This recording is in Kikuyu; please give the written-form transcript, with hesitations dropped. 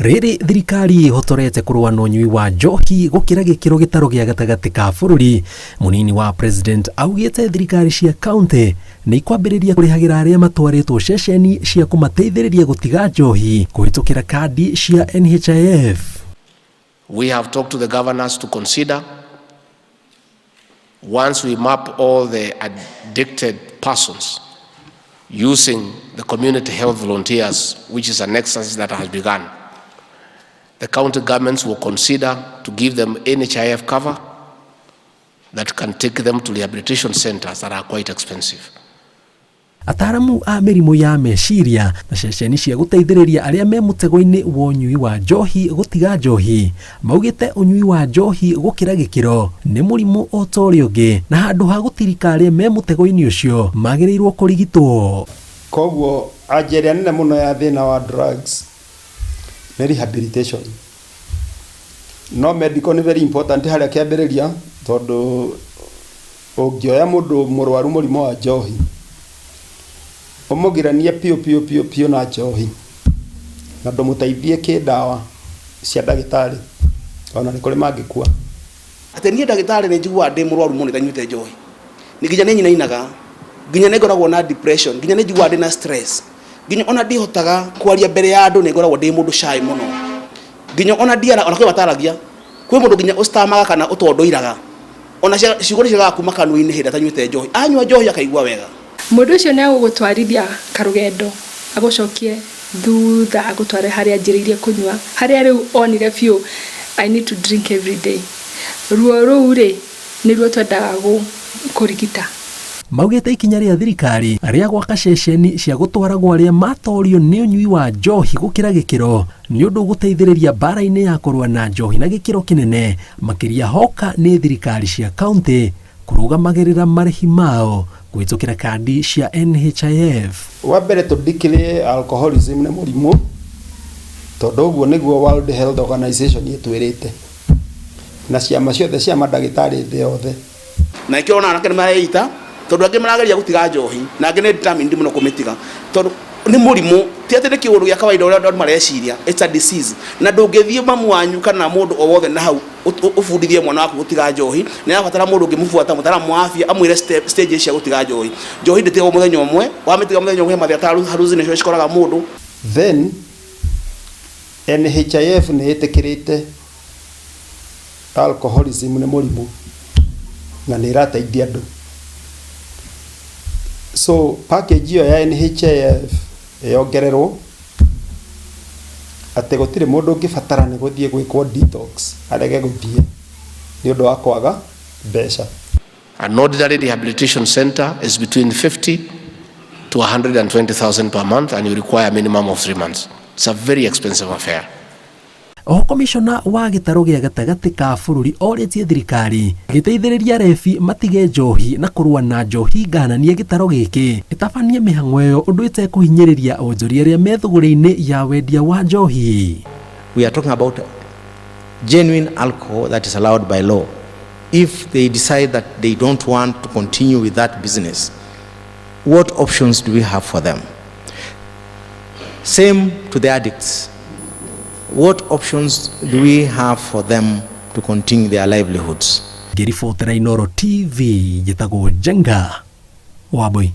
Rĩrĩ thirikari ĩhotorete kũrũa na ũnyui wa njohi gũkĩra gĩkĩro gĩtarũ gĩa gatagatĩ ka bũrũri, mũnini wa president augĩte thirikari cia county nĩ ikwambĩrĩria kũrĩhagĩra arĩa matwarĩtwo ceceni cia kũmateithĩrĩria gũtiga njohi kũhĩtũkĩra kandi cia NHIF. We have talked to the governors to consider once we map all the addicted persons using the community health volunteers, which is an exercise that has begun. The county governments will consider to give them NHIF cover that can take them to rehabilitation centers that are quite expensive. Ataaramu a mĩrimũ ya meciria na ceceni cia gũteithĩrĩria arĩa me mũtego-inĩ wa ũnyui wa njohi gũtiga njohi maugĩte ũnyui wa njohi gũkĩra gĩkĩro nĩ mũrimũ o ta ũrĩa ũngĩ, na handũ ha gũtirika arĩa me mũtego-inĩ ũcio magĩrĩirwo kũrigitwo. Koguo anja ĩrĩa nene mũno ya thĩna wa drugs nĩ rehabilitation. No medical nĩ very important harĩa kĩambĩrĩria, tondũ ũngĩoya mũndũ mũrwaru mũrimũ wa njohi ũmũgiranie piũ piũ piũ piũ na njohi na ndũmũteithie kĩndawa cia ndagĩtarĩ, ona nĩ kũrĩ mangĩkua. Atĩ niĩ ndagĩtarĩ nĩ njiguaga ndĩ mũrwaru mũno itanyuĩte njohi, nĩ nginya nĩ nyinainaga, nginya nĩ ngoragwo na depression, nginya nĩ njiguaga ndĩ na stress, nginya ona ndihotaga kwaria mbere ya andũ, nĩ ngoragwo ndĩ mũndũ shy mũno, nginya ona ndiara ona kwĩ mataragia kwĩ mũndũ nginya ũstamaga kana ũtondoiraga, ona ciugo nĩ ciagaga kuma kanua-inĩ hĩndĩ atanyuĩte njohi. Anyua njohi akaigua wega. Mũndũ ũcio nĩ agũgũtwarithia karũgendo, agũcokie thutha, agũtware harĩa anjĩrĩirie kũnyua, harĩa rĩu onire biũ, "I need to drink every day." Ruo rũu rĩ, nĩruo twendaga kũrigita. Maugĩte ikinya rĩa thirikari rĩa gwaka ceceni cia gũtwaragwo arĩa matorio nĩ ũnyui wa njohi gũkĩra gĩkĩro nĩ ũndũ ũgũteithĩrĩria mbara-inĩ ya kũrũa na njohi na gĩkĩro kĩnene, makĩria hoka nĩ thirikari cia kaunti kũrũgamagĩrĩra marĩhi mao kũhĩtũkĩra kandi cia NHIF. Wa mbere, tũ declare alcoholism nĩ mũrimũ, tondũ ũguo nĩguo World Health Organization ĩtwĩrĩte na ciama ciothe cia mandagĩtarĩ thĩ yothe. Na ikĩo ona anake nĩ mareita, tondũ angĩ marageria gũtiga njohi na angĩ nĩ determined mũno kũmĩtiga, tondũ nĩ mũrimũ, ti atĩ nĩ kĩũndũ gĩa kawaida ũrĩa andũ mareciria. It's a disease, na ndũngĩthiĩ mamu wanyu kana mũndũ o wothe na hau ũbundithie mwana waku gũtiga njohi. Nĩ arabatara mũndũ ũngĩmũbuata, mũtaaramu wa afya, amwĩre step stages cia gũtiga njohi. Njohi ndĩtigagwo mũthenya ũmwe. Wamĩtiga mũthenya ũmwe, mathĩna ta hallucination cikoraga mũndũ. Then NHIF nĩ ĩtĩkĩrĩte alcoholism nĩ mũrimũ na nĩ ĩrateithia andũ, so package ĩyo ya NHIF yongererwo atĩ gũtirĩ mũndũ ũngĩbatara nĩ gũthiĩ gwĩkwo detox arege gũthiĩ nĩ ũndũ wa kwaga mbeca. An ordinary rehabilitation center is between 50 to 120,000 per month, and you require a minimum of 3 months. It's a very expensive affair. Oho komishona wa gĩtarũ gĩa gatagatĩ ka bũrũri orĩtie thirikari gĩteithĩrĩria rebi matige njohi na kũrũa na njohi ngananie gĩtarũ gĩkĩ ĩtabanie mĩhang'o ĩyo ũndũ ĩtekũhinyĩrĩria onjoria arĩa me thũgũrĩ-inĩ ya wendia wa njohi. We are talking about genuine alcohol that is allowed by law. If they decide that they don't want to continue with that business, what options do we have for them? Same to the addicts. What options do we have for them to continue their livelihoods? Ngĩribotera Inooro TV, njĩtagwo Njenga Wambui.